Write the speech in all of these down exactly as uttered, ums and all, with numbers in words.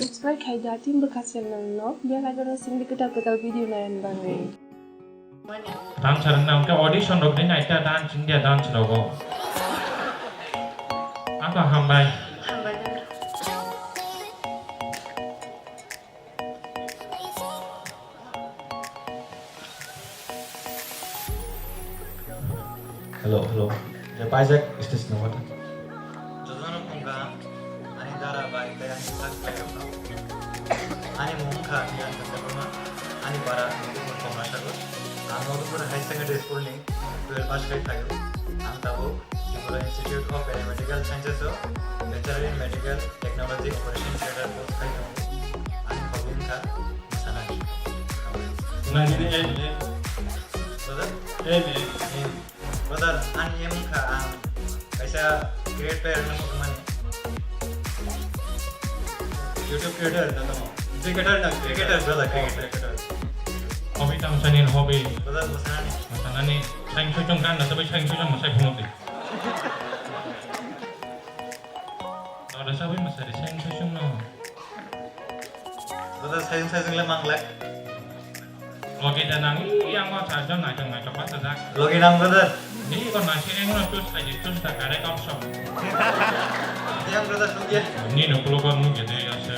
Subscribe khai da team bwkha channel no, bell icon no singdi kwtal kwtal video naiyan bagwi. Dancer wngna hwnkhe audition rok di naita dance India dance rogo. Ako hambai. Hambai. Hello, hello. Ya, paijak stage no wata. Jotono phung kaham, ani dara bai tei ani sak pairokno. Ani mung wngkha Niranjan Debbarma, ani para Nidupur Komla Sagar. Ang Nidupur Higher Secondary School ni twelve pass khai phaio. Ang tabuk Tripura Institute of Paramedical Sciences o Bachelor in Medical Technology Operation Theatre course khai tongo. Ani hobby wngkha mwsanai. Nangni aim, aim. Brother? Aim, aim. Aim. Brother, ani aim wngkha ang kaisa cricket player wngna muchungmani. YouTube creator na tamo? Cricketer na, cricketer, brother, cricketer. Hobby tamo sani hobby. Brother, mwsanani. Mwsanani. Saing soichong gan na, tabai saing soichong mwsai phunuk di. Noda sabai mwsari saing soichong no. Brother, saing soichong le manglai. Logi da nang, i, yang o charjon naitok naitok bachajak. Logi nang, brother. Ni ko nasi ni ngono tus kaji tus da kare kok sok. Yang, brother, nung ya. Ni no pulo ko nung ya de ya se.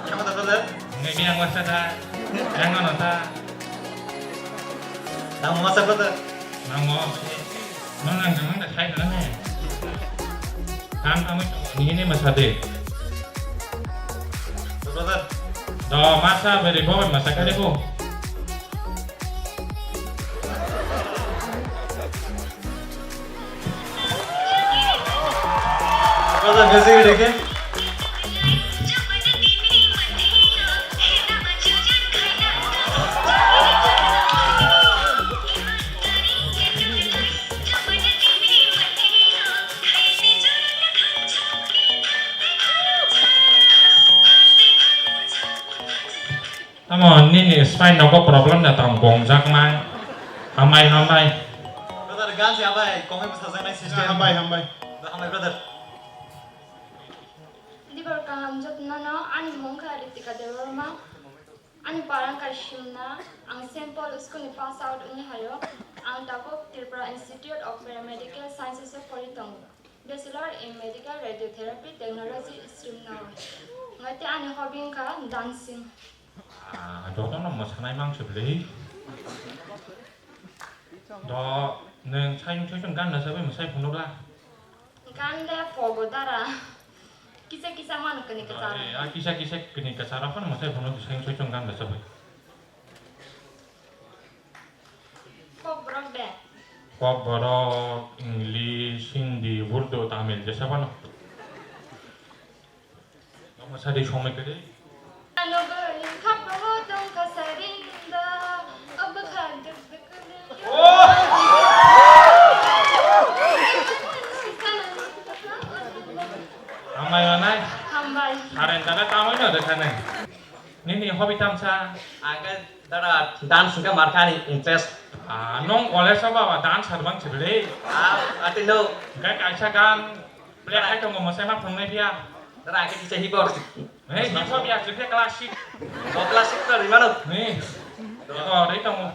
Yang mana, brother? Ni yang wasa da. Yang mana ta? Nang masa, brother? Nang mo. Nang nang nang da sai da ne. Kam kami ni ni masa de. Brother. Do masa beri bo masa kali ko. Brother, music reke. Tamo nini spine nogo problem da tamo bongjak nai. Hambai, hambai. Brother, gan se hambai, kongwi bwsajak nai system. Hambai, hambai. Hambai, brother. Dibor kaham jotnano, ani mung kha Ritika Debbarma. Ani parang kha Simna, ang Saint Paul School ni pass out wngwi haio. Ang tabuk Tripura Institute of Paramedical Sciences o pori tongo. Bachelor in Medical Radiotherapy Technology stream no. Ngai te ani hobby wngkha dancing. Ah, jotono mwsanai mang se bwlwi. Do, nwng sai wngwi soi song gan na sabai mwsai phunukla? Gan le pogo dara. Kisa kisa mano kani kachar. Eh, a kisa kisa kani kachar phano mwsai phunuk sai wngwi soi song gan na sabai. Kokborok de. Kokborok, English, Hindi, Urdu, Tamil, jesa phano. Mama sadi somai kede. Ano gari khapro tong khasarinda, abakha duk duk. Oh! Hambai manai. Hambai. Karen tara tamoi no dekha nai. Nini hobby tamsa? Ang khe dara dance hwnkhe markha ani interest. Ah, nong college o baba dance har bang sibili. Ah, ati no. Hwnkhe kaisa gan play khai tongo, mwsai ma phungnai phiya. Dara ang khe kisa hip hop. Hey, hip hop ya, hwnkhe classic. O classic to rimano. Ni. Eko, ri tongo.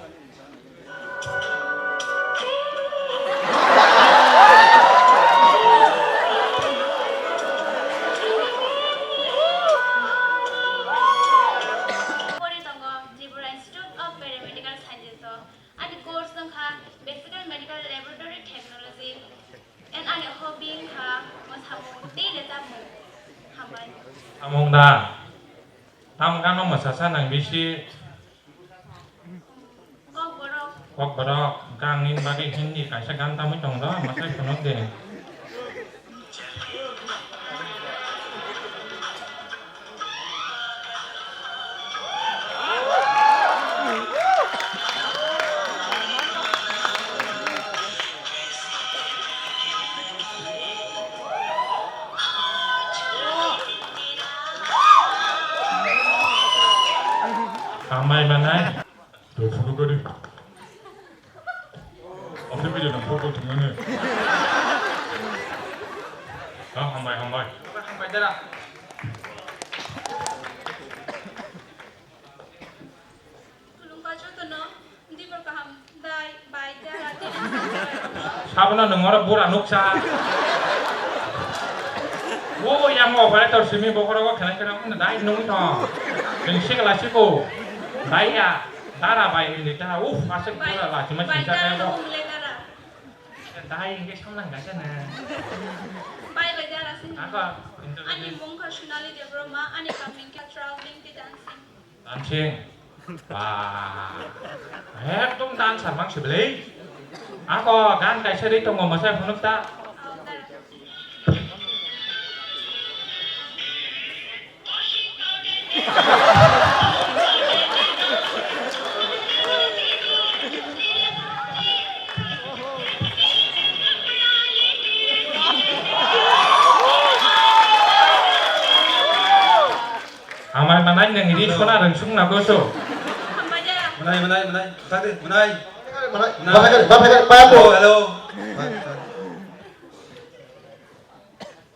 Pori tongo Tripura Institute of Paramedical Sciences o. Ani course wngkha Basic and Medical Laboratory Technology. And ani hobby wngkha mwsamung tei rwchapmung. Hambai. Samung da. Tamo gano mwsasa nang bisi. Kokborok. Kokborok, hwnkhe ang nini bagwi Hindi kaisa gan tamwi tong do, mwsai phunuk de. Hambai manai. To photo kari. Oke, video na photo tongmani. Ah, hambai, hambai. Hambai dara. Sabono nwng oro bura nuksa. O yang operator simi bokhorogo khenai khenai wngkha dai nungwi thong. Nwng sikla siko. Dai ya. Dara bai ni ta. Uf, aswk bura lachima singsa kaya bo. Dai hingke samlang gaisa na. Bai bai dara sini. Ako, interview. Ani mung kha Sonali Debbarma, ani kaming kha traveling the dancing. Dancing. Ba. Ekdom dancer mang se belai. Ako gan kaisa ri tongo masa phunuk ta. Amai manai nang ri sona rang sung na goso. Manai, manai, manai. Thak de, manai. Manai. Manai. Bapak, bapak, bapak. Hello, hello.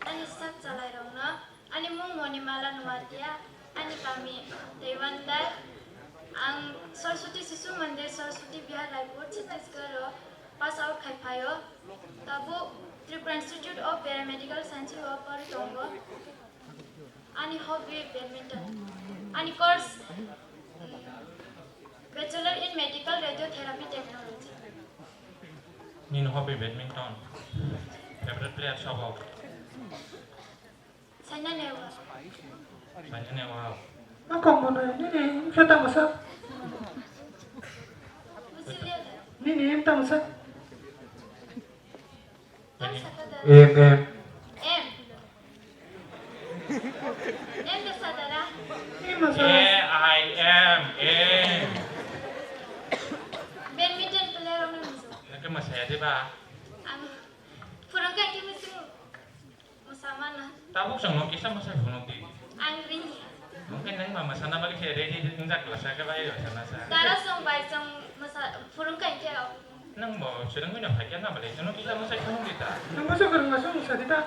Ani sak chalai rok no, ani mung Monimala Nuatia, ani kami Teiwandar, ang Saraswati Sishu Mandir, Saraswati Bihar, Raipur, Chhattisgarh o pass out khai phaio. Tabuk Tripura Institute of Paramedical Science o pori tongo. Ani hobby badminton. Ani course Bachelor in Medical Radiotherapy Technology. Nini hobby badminton. Favorite player sobo? Saina Nehwal. Saina Nehwal. Nokong mono nini khe tamo sa? Nini em tamo sa? Em, em. Em. Em de sadara. Em masala. A I M, em. Badminton player rok no musu. Nake masaya de ba? Ang purung kai ke musu. Musamana. Tabuk song no kisa masai phunuk di. Ang ring. Mungkin nang mama sana balik khe ready wngjak la sa khe bai sana sa. Dara song bai song masa purung kai ke. Nang bo swrwngwi no phaikya na bwle, jono kisa mwsai phunuk di ta. Nang bo swrwngma swrwng sa di ta.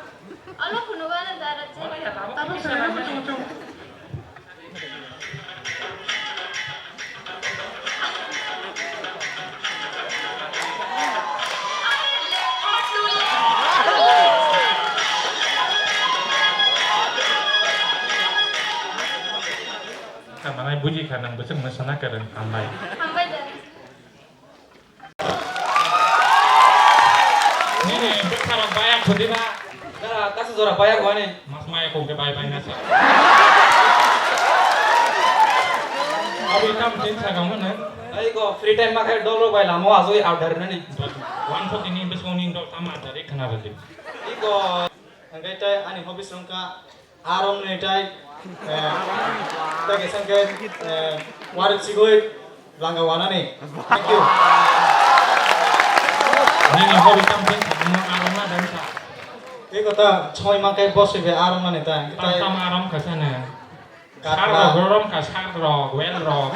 Alo phunukano dara je. Wala ya, tabuk. Tabuk kisa swrwngma na. Chung chung. Kha manai buji kha nang bwswk mwsana kwrwng hambai. Hambai da. Nini bwkharok baya khudi ba? Dara, kaisa jora baya kwani. Mas maya kok de bai bai na sa. Abi kam tin sa gam na. Ai ko free time ma khai dolo bai lamo azoi order nani. Wan pho tini bwswng ni dol tama dari khna badi. Iko angkai tai ani hobbies rong kha. Arong ni tai, eh, tai kaisa khe, eh, warik sigoi langa wanani. Thank you. Nini hobby tam khe samo arong na dan sa. Tei kota choi ma khe bosoi be arong nani tai. Tam tam arong kha sana. Sar rok rom kha, sar rok, well rok.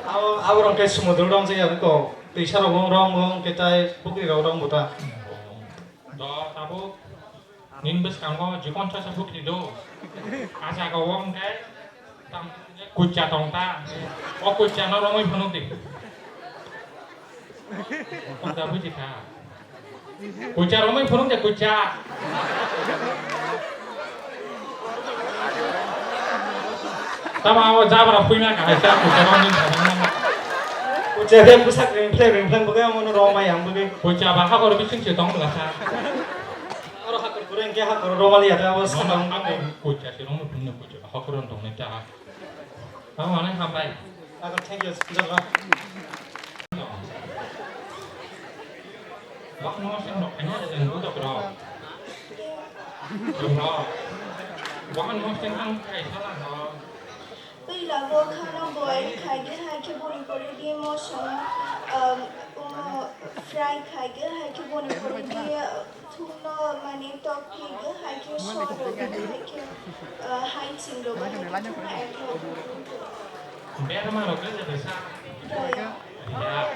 Abo, abo rong khe sumudru rong se ya ko. Tei sar rok rong rong khe tai pukri rok rong buta. Do tabuk. Nini bwskango jikon sasa bukri do. Asa go wng khe tam kucha tong ta. O kucha no romwi phunuk di. Kucha buji kha. Kucha romwi phunuk de kucha. Tama o jabra phuina ka hai ta kucha romwi phunuk. Kucha khe bwsak ring phleng ring phleng bwkhe omono romai ang bwkhe. Kucha ba hakor bising se tong bwla kha. Aro hakor kore hingke hakor romali ya, abo sakang. Mama, abo kucha si romo punno kucha, hakor on tong ne ta. Tamo anai hambai. Hakor, thank you, jalo. Wah, no, sing no, kanya ada yang budak, bro. Bro. Wah, no, sing ang kai salah, bro. Puila bo khana boil khaigwi hai khe boni pore di moso, um, omo fry khaigwi hai khe boni pore di, uh, thumno mane tok phigwi hai khe sodogwi hai khe, uh, hai chingdogwi hai khe thumno ekho. Berma rok le jesa. Jaya. Ya.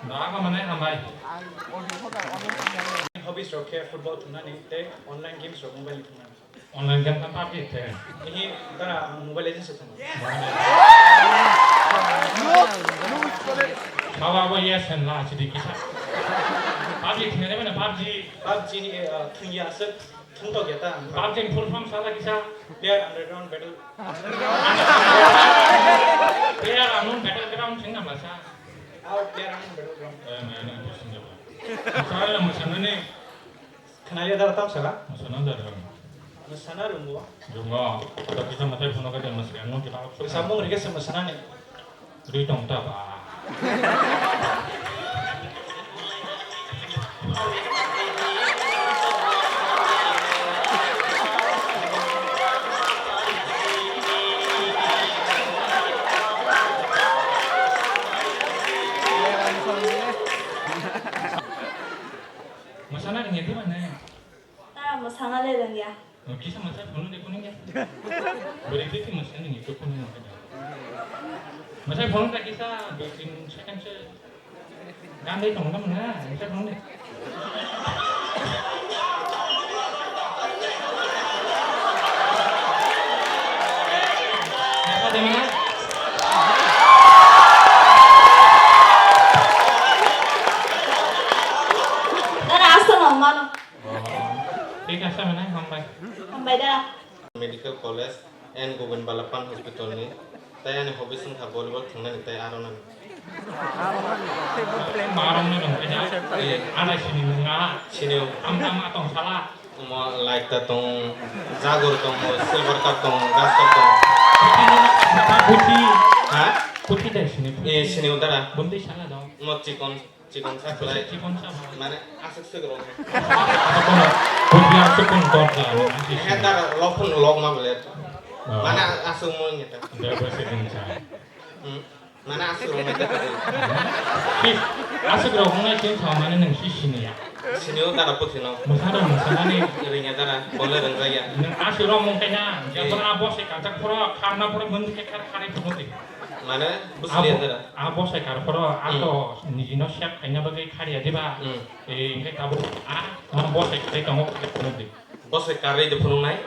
Ba ba mane hambai. Hobbies rok khe football thumnani tei online games rok mobile ni thumnani. Online game kha PUBG khe. Ihi, tara ang Mobile Legends se thung. Mobile Legends. Baba bo yes and la chidi kisa. Thwngya mane PUBG. PUBG ni, eh, thwngya aswk thwngtok ya ta. PUBG ni full form sala kisa. Player underground battle. Player unknown battleground sing nama sa. Ah, player unknown battleground. Eh, mane interesting jaba. Sala musanani. Khwnaliya dara tam sala? Musana da rang. Musana rungo. Rungo. Tapi sama tadi puno kata masih anu kita. Samung rike sama sana ni. Ri tong ta ba. Masana ringya di mana? Ta masana le ringya. Kisa masai phone de kuning ya. Beri titi masai ni itu kuning apa dah? Masai phone tak kisa dua tiga second se. Gandai tong kamu na, masai phone de. Apa de mana? Dara asal mano. Thik ase, mane hambai. Hambai da. Medical College and Govind Ballabhan Hospital ni. Tai ani hobbies wngkha volleyball thwngnani tai aro nang. Marong ni rong kaya. Eh. Ana sini nunga. Sini. Am tam atong sala. Mo light ta tong, jagor tong, mo silver cup tong, gas cup tong. Puthi no na kasa puthi. Ha? Puthi dai sini. Eh, sini udara. Bundi sala dong. Mo chikon. Chikon sa khlai. Chikon sa. Mane aswk swk rok. Apa kono? Buji aswk kono dot da. He dar lok phun lok ma bole. Oh. Mane aswk mo ngeta. Dai ba se din sa. Hmm. Mane aswk rok ma ta. Ki aswk rok mo nai kin sa mane nang si sini ya. Sini o dara puthi no. Musara musara ni. Ringa dara bole rang jaya. Nang aswk rok mo kaya. Ya pura abo se kajak pura kharna pura mun ke khar khare pura. Mane, busli andara. A bosai kar phoro, a to nijino sep khaina bagwi khariya diba? Hmm. Eh, hingke tabuk a, ano bosai kari tongo, kari phunuk di. Bosai kari de phunuknai?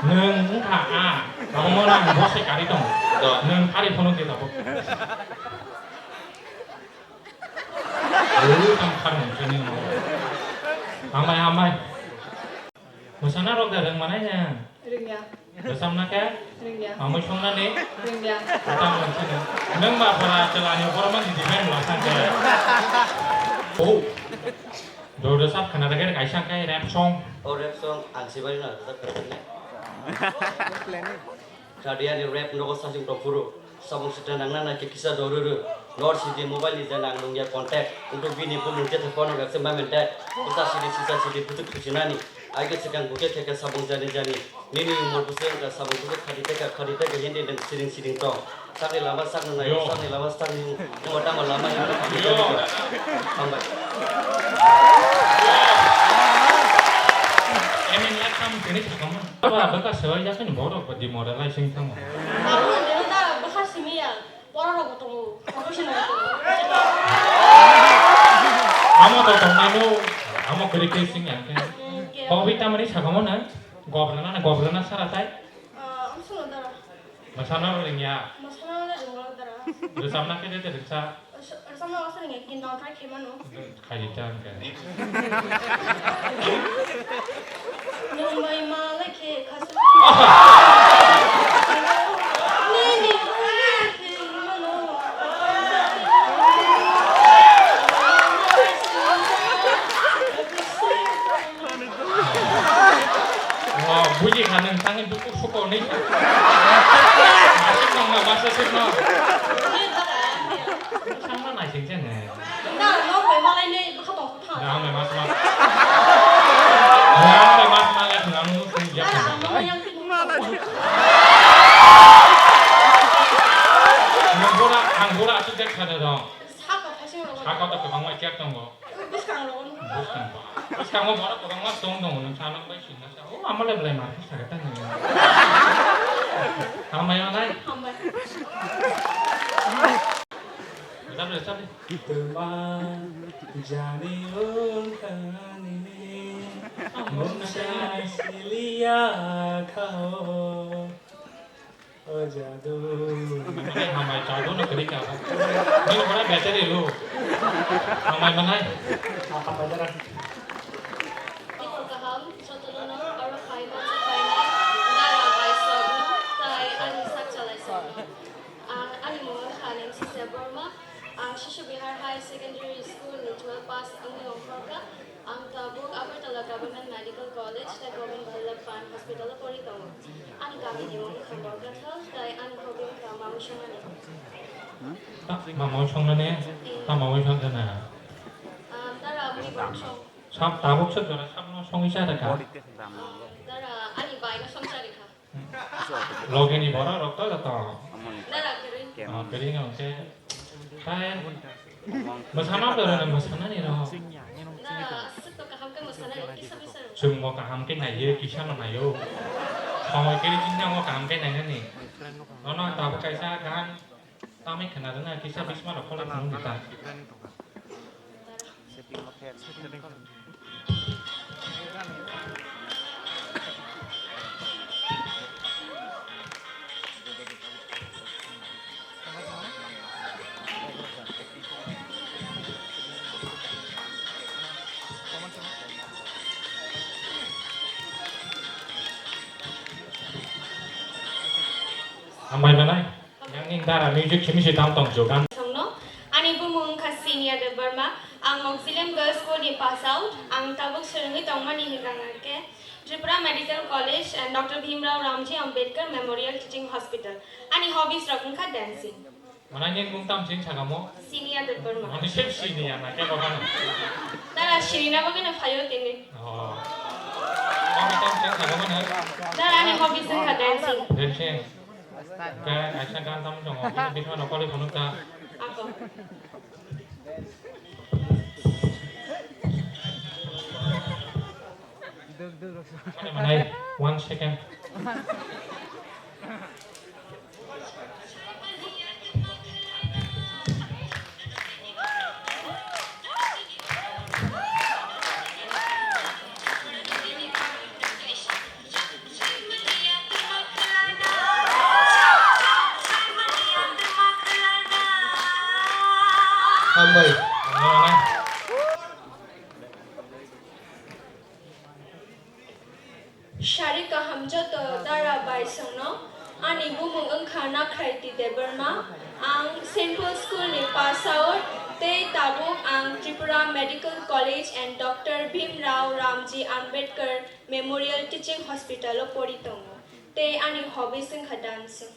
Nwng wngkha a, abo mo nang bosai kari tongo. Do. Nwng kari phunuk di tabuk. Ui, tam khar nwng sini mo. Hambai, hambai. Musana rok da rwng manai ya? Rwngya. Rwchapna khe? Rwngya. Mamui songna ni? Rwngya. Tamo sini. Nwng ba pora chwla ni borok mani defend la sang khe. Oh. Do rwchap khana da khe kaisa khe rap song. O rap song ang sibari na rwchap khe. Khadiya ni rap nogo sasing tong phuru. Sabung sita nangna na khe kisa doruru. Nor sidi mobile ni je nang nungya contact. Untuk bini bumung je phone ga se mamen dek. Busa sidi sisa sidi butuk khusinani. Aige sikang buke khe khe sabung jani jani. Nini umur busu ga sabung busu khadi teka khadi teka hindi deng siding siding tong. Sakni lama sakni nayo, sakni lama sakni. Nungma tama lama yang hambai. Emin ya kam kini sakama. Aba baka sewa ya kan borok ba di model ai sing tamo. Abo dero ta baka simi ya. Borok rok bo tongo, professional rok tongo. Amo to tongnai no, amo kwrwi kwrwi sing yang khe. Hmm, khe. Hobby tamani sakamo na, gobrana na, gobrana sara tai. Ah, ang sono dara. Masana ringya. Masana le ringya dara. Rwchapna khe de rwchap. Rwchapna wasa ringya, kintu ang try khe mano. Khaidi ta hwnkhe. Nwng bai ma lai khe khasuk. Nini bwrwi khe mano. Wa, buji kha nwng tangwi dukhu suko ni. Asik nang ma basa sik no. Sangma naising jene. Na, no, bai malai nei, bwkha tong kha. Na, ang bai mas ma. Na, ang bai mas ma le thang ang sing ya. Na, ang no yang ti. Nang bora, ang bora asuk jak khada dong. Saka phasing rok. Saka to kwbangma kek tongo. Bwskang rok. Bwskang. Bwskango borok kwbangma tong tongo, nwng sana bai singna sa. O, amo le belai ma khe saga ta nini. Hambai manai. Hambai. Jalo, jalo. Tuma jani o khani mungsa siliya khao. O jadu. Hambai jadu no kwrwi ka. Ni ora battery lo. Hambai manai. Hambai jara. Tini kaham, jotono no oro phaima se phainai, dara bai sokno, tai ani sak chalai sokno. Ang ani mung wngkha Nemsisa Borma. Ang Shishu Bihar Higher Secondary School ni twelve pass wngwi ongkhorkha. Ang tabuk Agartala Government Medical College tei Govind Ballabh Pant Hospital o pori tongo. Ani kami ni mung wngkha Borkathal tei ani hobby wngkha mamwi songnani. Ta-, mamwi songnani? Eh. Ta mamwi songkha na? Ah, dara mui bong song. Sab tabuk se jora sabno songwi cha rwkha. Ah, dara ani bai no song cha rwkha. Logi ni borok rok to joto. Dara kwrwi. Oh, kwrwi no hwnkhe. Hai. Mwsana to rwno mwsana ni rok. Dara aswk to kaham khe mwsana rwkhe kisa bisa rwkhe. Chwng bo kaham khe naiyo, kisa no naiyo. Somoi kwrwi chini no kaham khe nainani. Nono tabuk kaisa gan. Tamo khna rwna kisa bisma rok kholo phunuk di ta. Hambai manai. Yang ning dara music simi se tam tong jo gan. Songno, ani bumung wngkha Senior Debbarma, ang Auxilium Girls School ni pass out, ang tabuk swrwngwi tongmani hwnkha khe Tripura Medical College and Doctor Bhimrao Ramji Ambedkar Memorial Teaching Hospital. Ani hobbies rok wngkha dancing. Mana ni bung tam sing sagamo? Senior Debbarma. Mani sep senior na ke baba na. Dara sini na bagwi no phaio tini. Oh. Kami tam sing sagamo na? Dara ani hobbies wngkha dancing. Dancing. Ka, kaisa gan tam tongo, bini bismano koli phunuk ta. Ako. Mane, mane, one second. Hambai. Sari kaham joto dara bai songno, ani bumung wngkha Nakhrai T Debbarma, ang Saint Paul School ni pass out, tei tabuk ang Tripura Medical College and Doctor Bhimrao Ramji Ambedkar Memorial Teaching Hospital o pori tongo, tei ani hobbies wngkha dancing.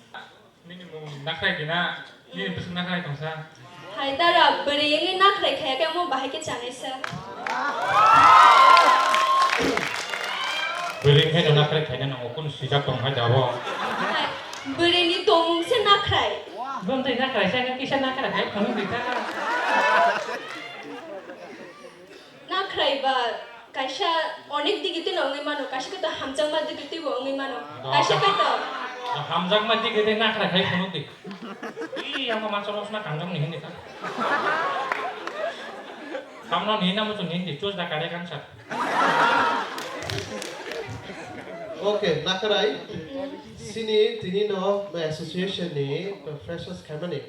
Nini mung nakhrai kina, nini bwswk nakhrai tongsa. Hai dara, bwrwi wngwi nakhrai khaya khe omo bahai khe chanai sa. Bwrwi wngkhe no nakhrai khaina nango, kunu sijak tong hai dabo. Hai, bwrwini tongmung se nakhrai. Bwntwi nakhrai sa khe kisa nakhrai khai phunuk di ta. Nakhrai ba kaisa onek digi twi no wngwi mano, kaisa khe to hamjakma digi twi bo wngwi mano. Kaisa khe to. Hamjakma digi twi nakhrai khai phunuk di. Ih, yang ma cholo sna kanjong ni hindi ta. Hamno ni namu chun hindi, choose the correct answer. Okay, nakhrai. Sini tini no association ni freshers khaimani.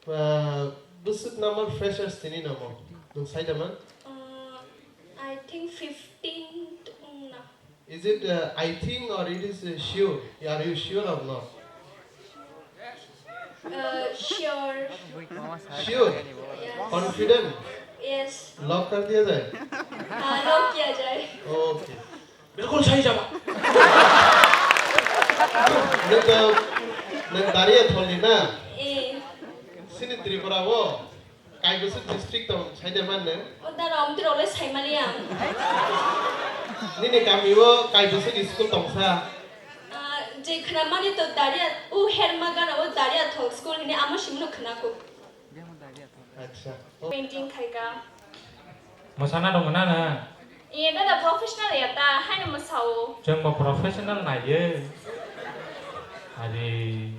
Ah, bwswk number freshers tini nomo? Nwng sai da man? Uh, I think fifteen wngna. Is it, uh, I think or it is, uh, sure? Are you sure or not? Uh, sure. Sure? Yes. Confident? Yes. Lock kar diya jai? Uh, lock kiya jai. Okay. Bilkul sai jaba. Nwng to, nwng Dariathol ni na? Eh. Sini Tripura o kaibwswk district tong sai de man nwng? O dara omtwi rok le sai mani ang. Nini kami o kaibwswk school tong sa? Ah, je khna mani to Daria, o Herma gana o Dariathol school hini amo simi no khna kho. Acha. Painting khaika. Mwsana rwngna na? Iye dada professional ya ta, haino mwsao. Chwng bo professional naiyo. Ari.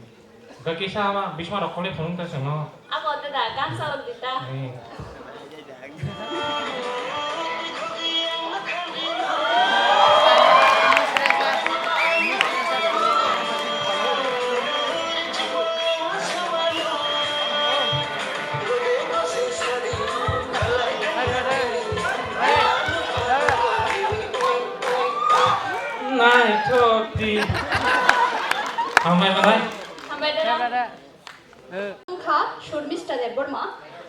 Gaki sama bisma rok khole phone ta chwngno. Abo dada gan salok dita. Hmm. Soti. Hambai manai. Hambai dada. Wngkha Shurmista Debbarma,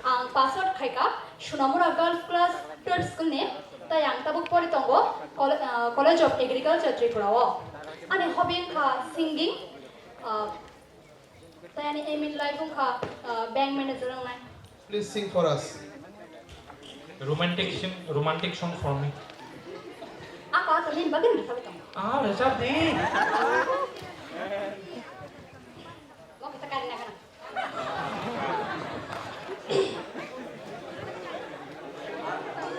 ang pass out khaikha Sonamura Girls Class twelve School ni, tai ang tabuk pori tongo Col-, ah, College of Agriculture Tripura o. Ani hobby wngkha singing, ah, tai ani aim in life wngkha, ah, bank manager wngnai. Please sing for us. Romantic sing, romantic song for me. Ako ato nini bagwi rwkha tongo. Ah, rwchap di. Mo kisa kari na kana.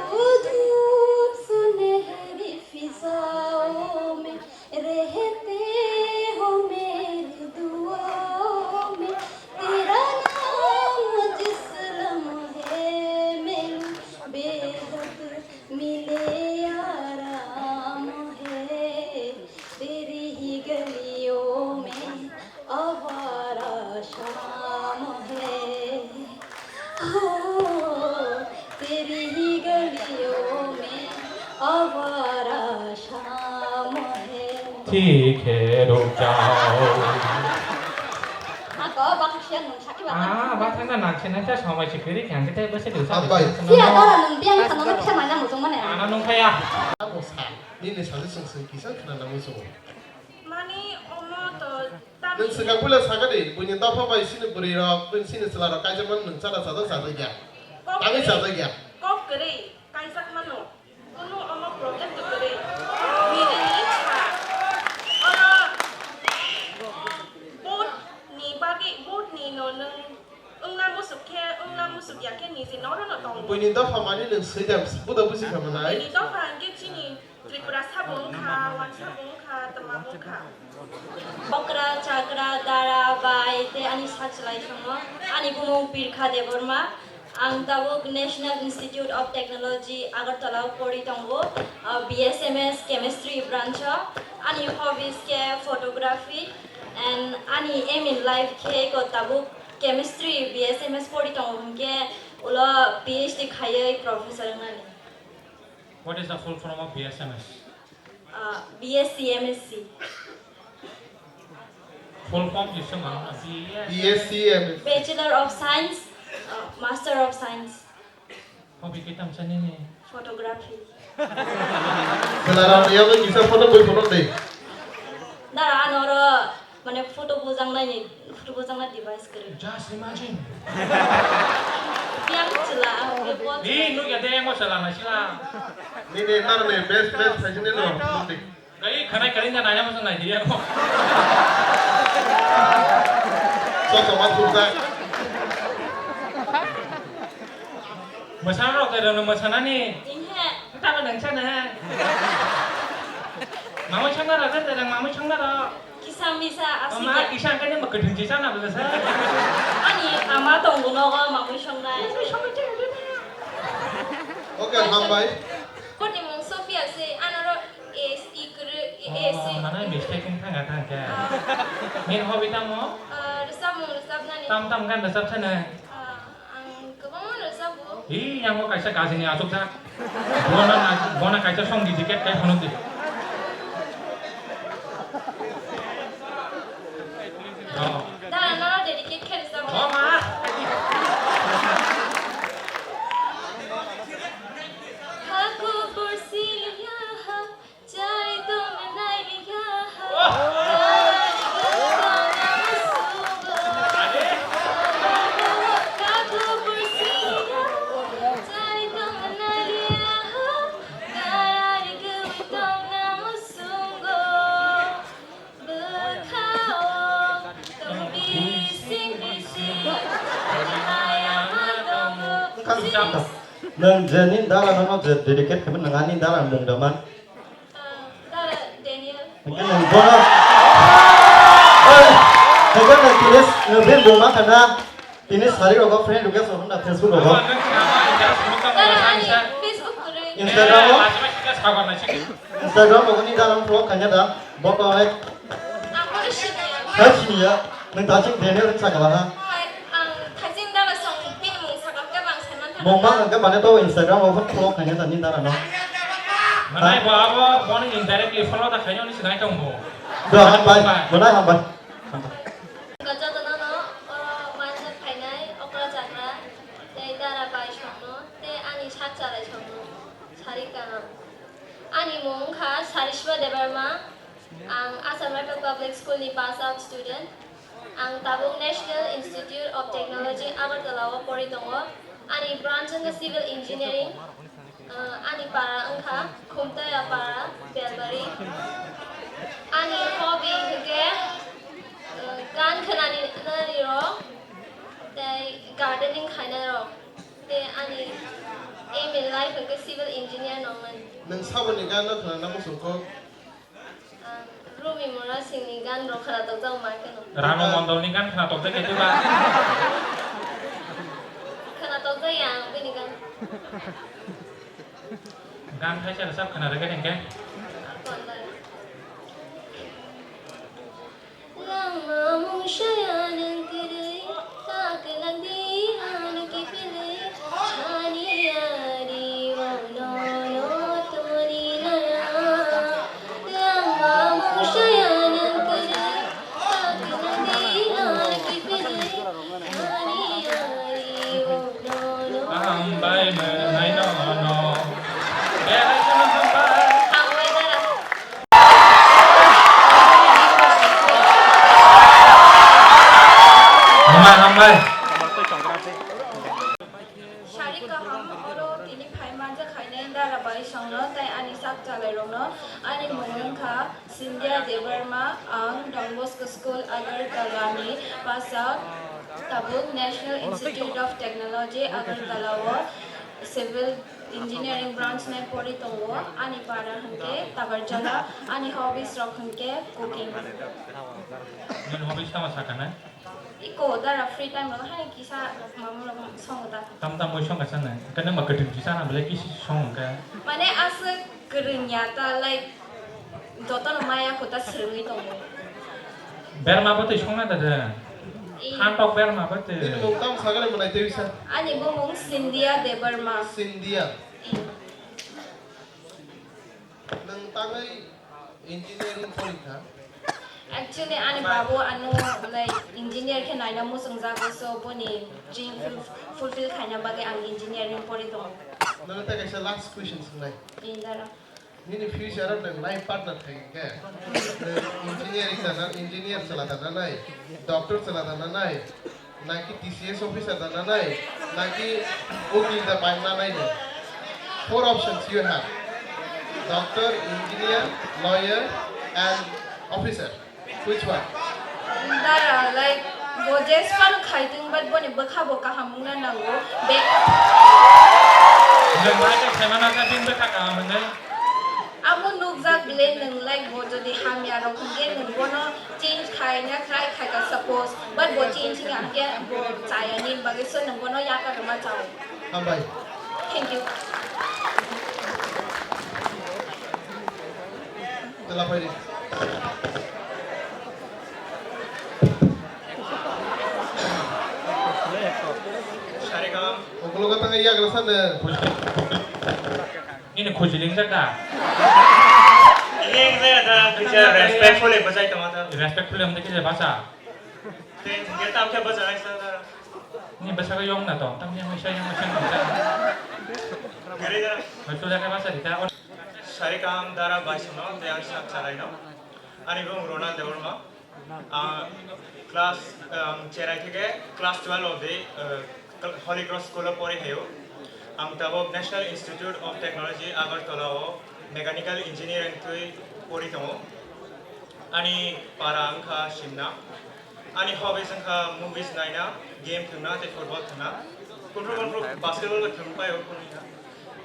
तू दूर सुनहरी फिजाओं में रहते हो मेरी दुआओं में, तेरा नाम जिस लम्हे में लूं बेहद मिले आराम है, तेरी ही गलियों में आवारा शाम है। हो, तेरी ही गलियों में आवारा शाम है। ठीक है, रुक जाओ। Ako, baksa nung sakhi ba. Ah, ba thangna nang se nang sa samai se kiri kang ke tai ba se du sa. Abai. Siya dara nung biang khana nung kisa mana muchung mana. Ana nung kaya. Ako sa, nini suggestion se kisa khana nang muchung. Mani omo to. Nwng swkang puila sakha di, buini dopha bai chini bwrwi rok, buini chini chwla rok kaisa mano nwng chana chajak chajak ya. Tangwi chajak ya. Kok kwrwi kaijak mano. Kunu omo problem to kwrwi. Bini ni cha. Oro vote ni bagwi, vote ni no nwng wngna musuk khe, wngna musuk ya khe niji noro no tongo. Buini dopha mani nwng swidam, buda busi kha manai. Bini dopha hwnkhe chini Tripura sabo wngkha, wansa bo wngkha, twma bo wngkha. Okra, chakra, dara, bai, tei ani sachwlai songo. Ani bumung Pirkha Debbarma. Ang tabuk National Institute of Technology, Agartala o pori tongo, ah, B S M S Chemistry branch o. Ani hobbies khe photography and ani aim in life khe ko tabuk chemistry B S M S pori tongo hwnkhe ulo P H D khaiwi professor wngnani. What is the full form of B S M S? Uh, B S C M S C. Full form is some B S C M S C. Bachelor of Science, uh, Master of Science. Hobby khe tamo sanini? Photography. Chwla rok ni yago kisa photo bui photo de. Dara ano oro mane photo bujang nai ni, photo bujang nai device kwrwi. Just imagine. Yang chwla, ang khe bo. Ni nuk ya de yang chwla na sila. Ni ni tar ni best best fashion ni lo. Gai khanai kali na naya masa nai dia ko. Sok sok mat kurta. Masana rok tei rano masanani. Inhe. Tabo nang sana. Mamai sangna rok tei rang mamai sangna rok. Kisa misa asli. Ama kisa kani makwthwng si sana bwsa. Ani ama tongo nogo mamai sangnai. Oke, hambai. Kotni mung Sophia se anaro A S E kwrwi, A S E. Oh, mana mistake wng thang thang khe. Ah. Main hobby tamo? Ah, rwchapmung rwchapnani. Tam tam gan rwchap sana. Ah, ang kwbangma rwchapo. Hi, yang bo kaisa gajini achuk jak. Bona na, bona kaisa song dedicate kai phano di. Oh. Da, no dedicate khe rwchapmung. Oh, ma. Haku porsi liya ha. Nwng je nini dara no je dedicate khaimani nwng ani dara mung da man. Ah, Dara Daniel. Hingke nwng bono. Oi, hingke nwng tini, nwng bini buma khana. Tini sari rogo friend request rogo na Facebook rogo. Dara ani Facebook kwrwi. Instagram o. Instagram rogo ni dara follow kanya da. Boko hai. Ang kono siniya. Hai siniya. Nwng ta chik Daniel ring sakala ha. Hai, ang thajin dara song bini mung sakal khe bang saiman thang. Mung ma hingke bane to Instagram rogo follow kanya da ni dara no. Manai bo abo boni indirectly follow da khaino ni sinai tong bo. Do hambai, manai hambai. Jotono no oro manjak khainai okra chakra tei dara bai songno tei ani sak chalai songno sari kaham. Ani mung wngkha Sarishma Debbarma. Ang Assam Rifle Public School ni pass out student. Ang tabuk National Institute of Technology Agartala o pori tongo. Ani branch wngkha Civil Engineering. Ah, ani para wngkha Khumtaya para, Belbari. Ani hobby hwnkhe, ah, gan khwnani, nani rok tei gardening khainai rok. Tei ani aim in life hwnkhe civil engineer nongnani. Nwng saboni gan no khwnana muchungkho? Ang Rumi Mura Singh ni gan rok khwnatok jak ma khe no. Rano Mondol ni gan khwnatok jak khe ba? Khwnatok jak ya ang bini gan. Gan thaisa rwchap khwna rwgwi hwnkhe. Ang tonda. Langma mungsa ya nang kwrwi, ta kwlangdi ano kiphilwi, sani ari o nono toni laya. Langma mungsa ya nang kwrwi, ta kwlangdi ano kiphilwi, sani ari o nono. Hambai mwnai nono. Belai kheno hambai. Hambai dara. Hambai, hambai. Sari kaham oro tini phai manjak khainai dara bai songno tei ani sak chalai rokno. Ani mung wngkha Scindia Debbarma, ang Don Bosco School Agartala ni pass out, tabuk National Institute of Technology Agartala o civil engineering branch nai pori tongo, ani para hwnkhe Tabarjala, ani hobbies rok hwnkhe cooking. Nini hobbies tamo sakha na? Iko dara free time rok hai kisa mama rok songo da. Tam tam moi song kasa na. Kene ma kwtwng kisa na belai kisi song ka. Mane aswk kwrwng ya ta, like, jotono maya kho ta swrwngwi tongo. Berma bo twi songna da de. Ih. Khantok berma bo twi. Nini mung tamo sagale mwnai tei wisa? Ani bumung Scindia Debbarma. Scindia. Ih. Nwng tangwi engineering porikha? Actually, ani babu ano, like, engineer khe naina muchungjago, so boni dream ful-, fulfill khaina bagwi ang engineering pori tongo. Nono tei kaisa last question swngnai. Indara. Nini future o nwng life partner khai hwnkhe, nwng engineering da na, engineer chwla da nanai, doctor chwla da nanai, naki T C S officer da nanai, naki ukil da bai nanai nwng? Four options you have: doctor, engineer, lawyer and officer. Which one? Dara, like, bo jesphano khaitwng, but boni bwkha bo kaham wngna nango. Be- Nwng bai khe khaimano khe bini bwkha kaham hwnwi? Amo nukjak bile nwng, like, bo jodi hamya rok hwnkhe nwng bono change khaina try khaika suppose, but bo change wngya hwnkhe bo chaya nini bagwi, so nwng bono yakar rwma chao. Hambai. Thank you. Tela phaidi. Sari kaham. Ukulok tangwi yagra sano. Ini khuji lingjak da. Ini yang saya ada kerja respectful ya, bajai teman-teman. Respectful yang tadi kerja bahasa. Thank you. Kita apa bahasa lain sana? Ni bwskango yong na tong, tamni yang misa yang misa yang misa. Gari da. Betul ya kan masa dita. Sari kaham dara bai songno, tei ang sak chalaino. Ani bumung Ronald Debbarma. Ah, class, um, cherai theke class twelve of the, uh, Holy Cross School o pori hayo. Ang tabok National Institute of Technology Agartala o mechanical engineering twi pori tongo. Ani para wngkha simna. Ani hobbies wngkha movies naina, game thwngna tei football thwngna. Kunphru kunphru basketball bo thwng paio kunui na.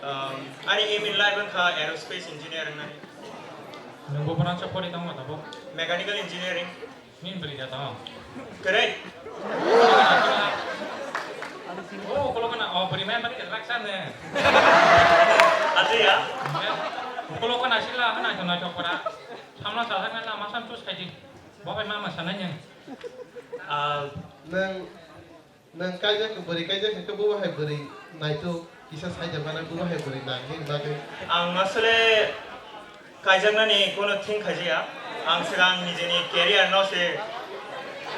Um, ani aim in life wngkha aerospace engineer wngnani. Nwng bo branch o pori tongo tabuk? Mechanical engineering. Nini bwrwi da tongo? Kwrwi. O, ukolok na, o, bwrwi maya bari raksa ne. Ati ya? Ukolok na sila, hana to na chokora. Samla sa, hana, masa tus kaji. Bo bai mama sananya. Ah, nwng, nwng kaijak, bwrwi kaijak khe bo hai bwrwi naitu. Kisa saida mana bugo hai bwrwi nangkhe bagwi. Ang asole kaijaknani kono thing khaijaya. Ang swkang nijeni career no se,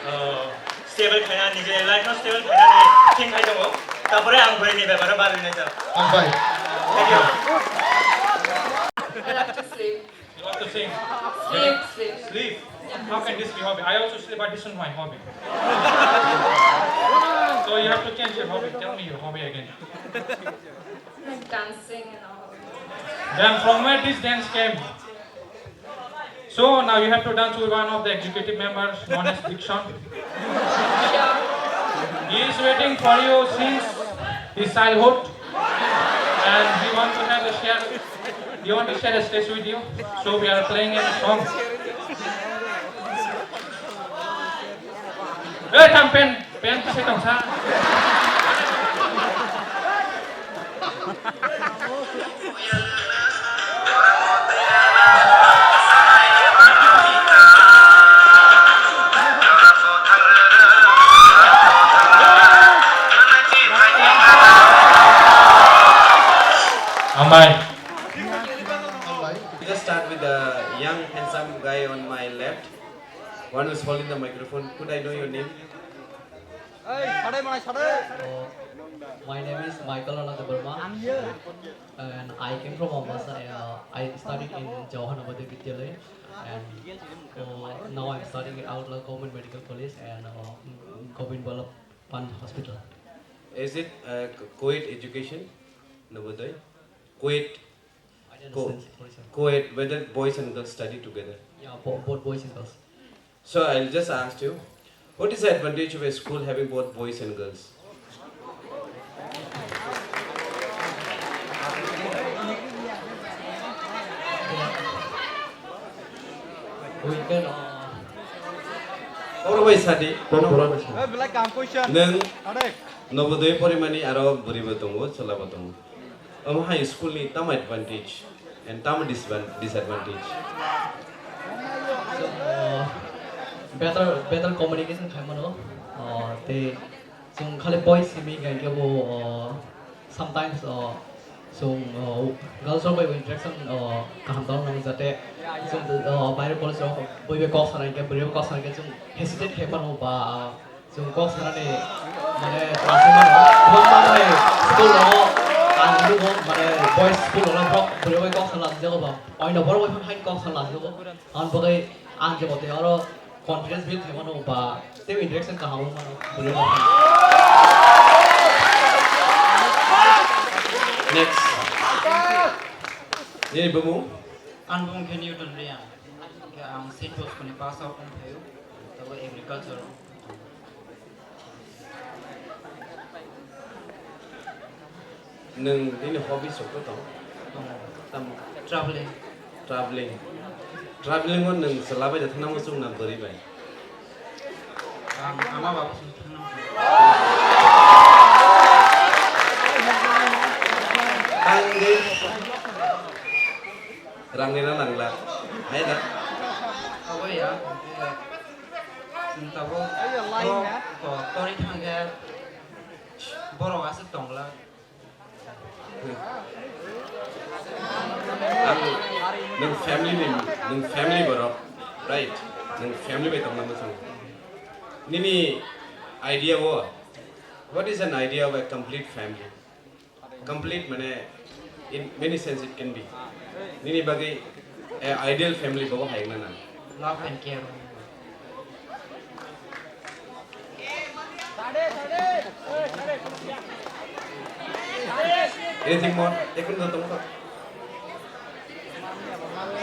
uh, stable khaina, nijeni life no stable khainani thing khai tongo. Tapore ang bwrwini beparo barwi naijak. Hambai. Thank you. I love to sleep. You love to sing? Sleep, sleep. Sleep? Yeah. How can this be hobby? I also sleep, but this is my hobby. So you have to change your hobby. Tell me your hobby again. Dancing and all. Then from where this dance came? So now you have to dance with one of the executive members known as Dixon. Sure. He is waiting for you since his childhood, and he want to have a share. He want to share a stage with you. So we are playing a song. Eh, tam pen, pen kisa tong sa. Amai. Let's start with the young handsome guy on my left. One who is holding the microphone. Could I know your name? Uh, my name is Michael Ananda Verma, and I came from Ambasa. Uh, I studied in Jawahar Navodaya Vidyalaya, and uh, now I'm studying at Agartala Government Medical College and uh, Govind Ballabh Pant Hospital. Is it uh, co-ed education, Navodaya? Co-ed, I don't co- understand. Sorry, sir. Co-ed, whether boys and girls study together? Yeah, bo- both boys and girls. So I'll just ask you, what is the advantage of a school having both boys and girls? We can, uh, Oro bai sadi, kono oro bai sadi. Nwng Navodaya porimani aro bwrwibo tongo, chwlabo tongo. Omo hai school ni tamo advantage and tamo disvan- disadvantage? So, uh, better, better communication khai mano. Uh, tei chwng khali boys simi hinkhe bo, uh, sometimes, uh, chwng, uh, girls rok bai interaction, uh, kaham tong nang jate chwng, uh, baire college rok bui bai kok sana hinkhe bwrwi bai kok sana hinkhe chwng hesitate khai mano ba, uh, Chwng kok sanani, mane, klasima no, kwbangma, mane, school no, ang nugo, mane, boys school no, borok bwrwi bai kok sana lajago ba, oino borok bai phano hai kok sana lajago, ang bagwi, ang je mote oro confidence build khaimano ba, tei interaction kaham wngmano, bwrwi bai phano. Next. Nini bumung? Ang bumung khe Newton Reang. Khe ang Saint Bosco ni pass out wng phaio, tabo agriculture. Nwng nini hobbies rok tong? Tamo? Traveling. Traveling. Traveling o nwng chwla bai da thangna muchung na bwrwi bai? Ang ama babu song thangna muchung. Ang de rang ni na nangla. Hai da. Abo ya. Chwng tabuk borok to-, tori thangkhe borok aswk tongla. Ang nwng family ni, nwng family borok, right? Nwng family bai tongna muchung. Nini idea o, what is an idea of a complete family? Complete mane, in many sense it can be. Nini bagwi a ideal family bobo hai wngna nang. Love and care. Anything more? Ekun do tong.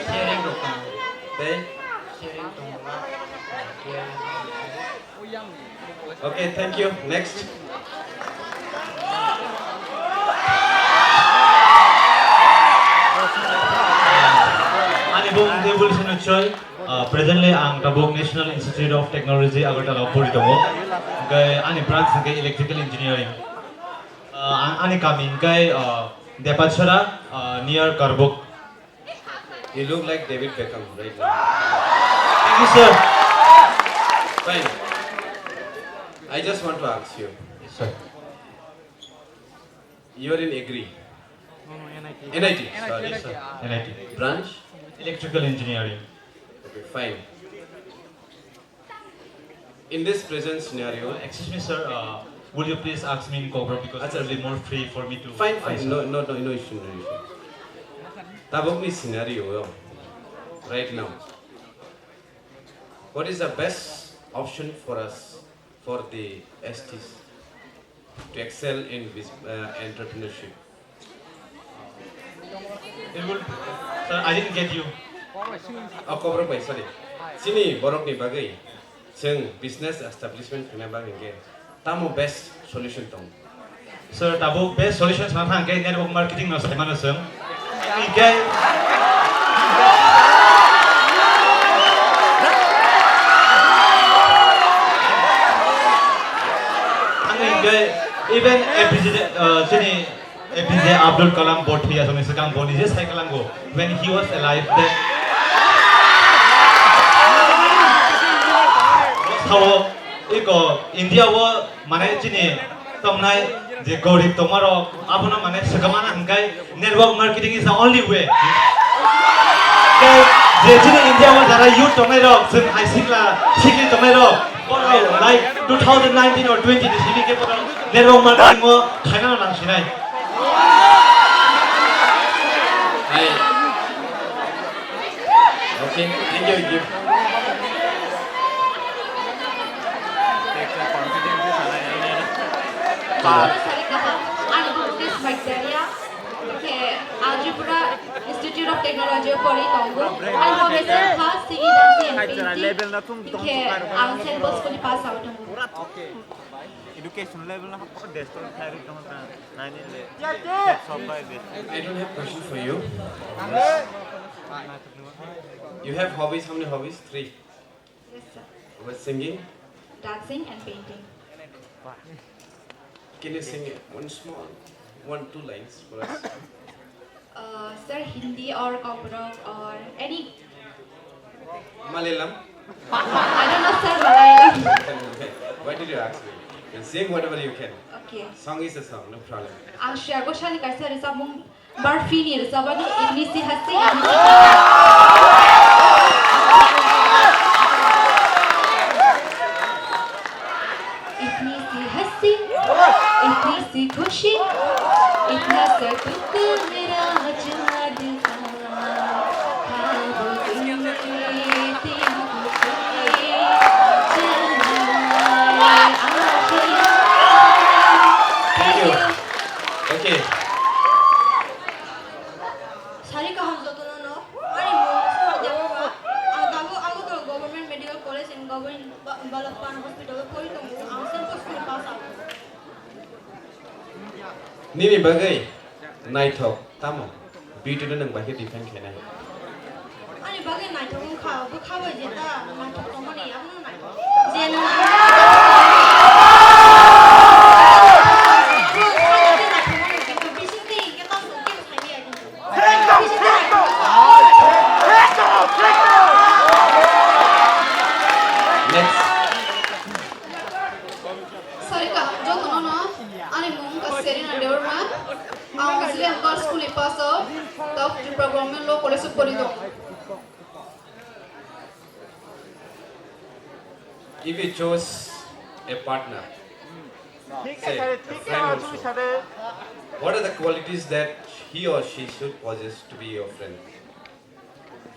Sharing do tong. Tei? Sharing tong. Care. Okay, thank you. Next. Ani bung Debul Senochoi, uh, presently ang tabuk National Institute of Technology Agartala pori tongo. Hingke ani branch hingke electrical engineering. Uh, ani kami hingke, uh, Depachara, uh, near Karbuk. You look like David Beckham right now. Thank you, sir. Fine. I just want to ask you. Yes, sir. You are in agri. No, no, N I T. N I T, sorry. Yes, sir. N I T. Branch? Electrical engineering. Okay, fine. In this present scenario, excuse me, sir, uh, will you please ask me in Kokborok because it will be more free for me to fine, fine. No, no, no, no issue, no issue. Tabukni scenario, right now, what is the best option for us, for the S Ts, to excel in bus-, uh, entrepreneurship? It will, sir, I didn't get you. Oh, Kokborok bai, sorry. Chini borokni bagwi chwng business establishment khaina bagwi hwnkhe tamo best solution tongo? Sir, tabuk best solution sana thang khe network marketing no sai mano chwng. Hingkhe ang hingkhe even A P J, uh, chini A P J Abdul Kalam bo thwi aswkni swkang bo nije sai kalango, when he was alive, then sao iko India o mane chini tongnai je gorib tongmarok abono mane swkamana hwnkhe network marketing is the only way. Tei je chini India o jara youth tongnairok, chwng hai sikla sikli tongnairok, borok like two thousand nineteen or twenty ni simi khe borok network marketing o khaina nangsinai. Hai. Okay, thank you, thank you. Hello. Sari kaham, ani buku Bacteria, ke Algebra Institute of Technology o pori tongo. Ani hobby se kha singing, dancing and painting. Ke ang Saint Paul School ni pass out tongo. Education level na hokor desktop thairi tong ta nine le. Desktop by desktop. I don't have question for you. You have hobbies, how many hobbies? Three. Yes, sir. What, singing? Dancing and painting. Can you sing one small, one, two lines for us? Uh, sir, Hindi or Kokborok or any? Malayalam? I don't know, sir, Malayalam. Why did you ask me? You sing whatever you can. Okay. Song is a song, no problem. Ang Shreya Ghoshal ni kaisa rwchapmung Barfi ni rwchapmani Itni Si Hasti. इतनी सी हंसी, इतनी सी खुशी, इतना सा तू मेरा चांद था, ख्वाब गिनते तेरी खुशी, चलना Asia. Thank you. Okay. Sari kaham jotono no. Ani mung Sumaya Debbarma. Ang tabuk Agartala Government Medical College and Government Ba-, Balappan Hospital o pori tongo. Ang Saint Paul School pass out. Nini bagwi naithok tamo? Beauty no nwng bai khe define khainai. Ani bagwi naithok wngkha, bwkha bai jeta naithok tongmani, abono naithok. Je nwng Next. Sarika, jotono no, ani mung wngkha Serena Debbarma. Ang Zilem Girls School ni pass out, South Tripura Government Law College o pori tongo. If you choose a partner, say, a friend also, what are the qualities that he or she should possess to be your friend?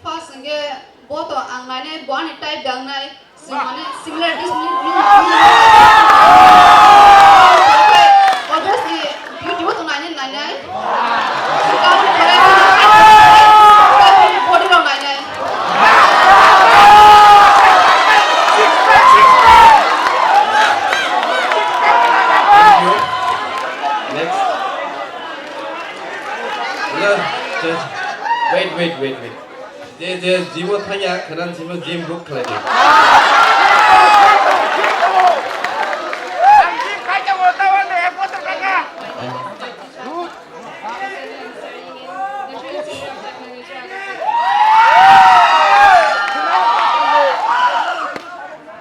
First hwnkhe bo to ang nainai, bo ani type de ang nai, chwng mane similarities ni, ni, ni, obviously beauty bo to nainai, nainai. Body rok nainai. Thank you. Next. Hello, just wait, wait, wait, wait. Je, je, gym o thangya, khwnan simi gym book khlai di.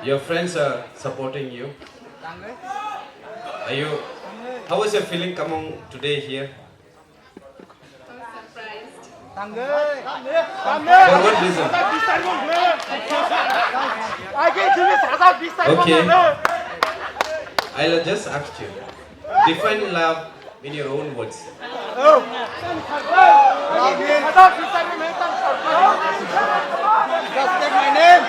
Your friends are supporting you. Are you, How was your feeling coming today here? I'm surprised. For what reason? Okay. I'll just ask you. Define love in your own words. Just take my name.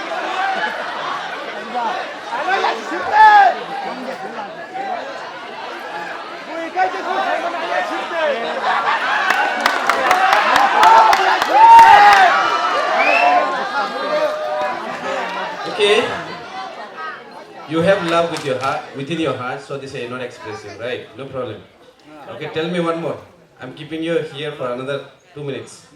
Okay. You have love with your heart, within your heart, so this is not expressing, right? No problem. Okay, tell me one more. I'm keeping you here for another two minutes.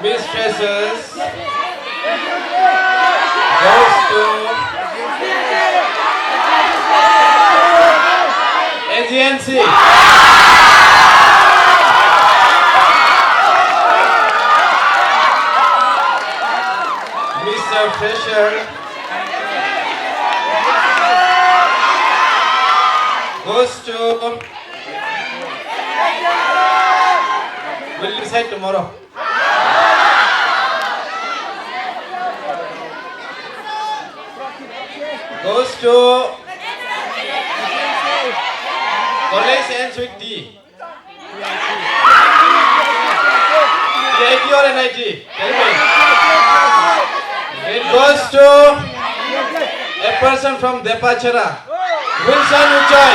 Miss Freshers goes to A G N C. Mister Fresher goes to, we'll decide tomorrow. Goes to, college ends with D. P I T or N I T? Tell me. It goes to a person from Depachera, Wilson Uchai.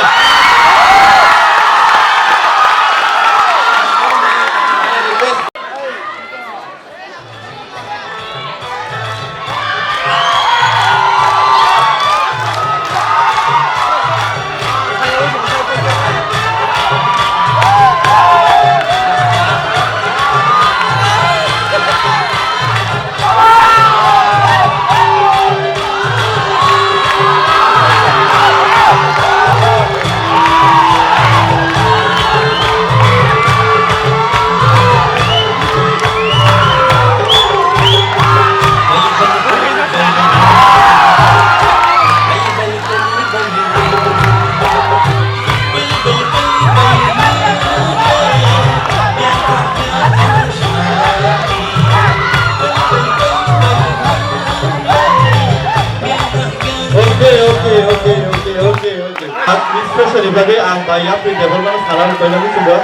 Okay, okay, okay, okay, okay, okay. Miss Fresher ni bagwi ang bai yapri Debbarmano sala rwkha nang chugo.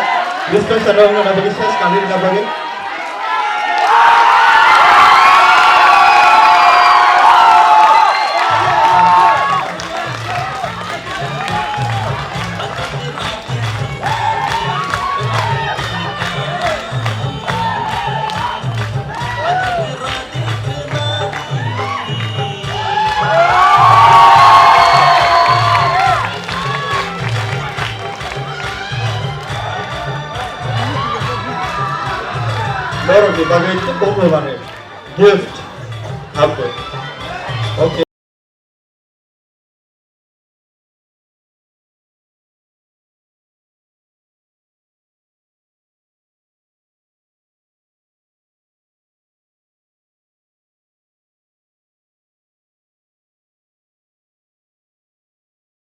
Miss Fresher rok wngna bagwi ses kanwi rwna bagwi. Borokni bagwi tei kokno bagwi gift. Hambai. Okay.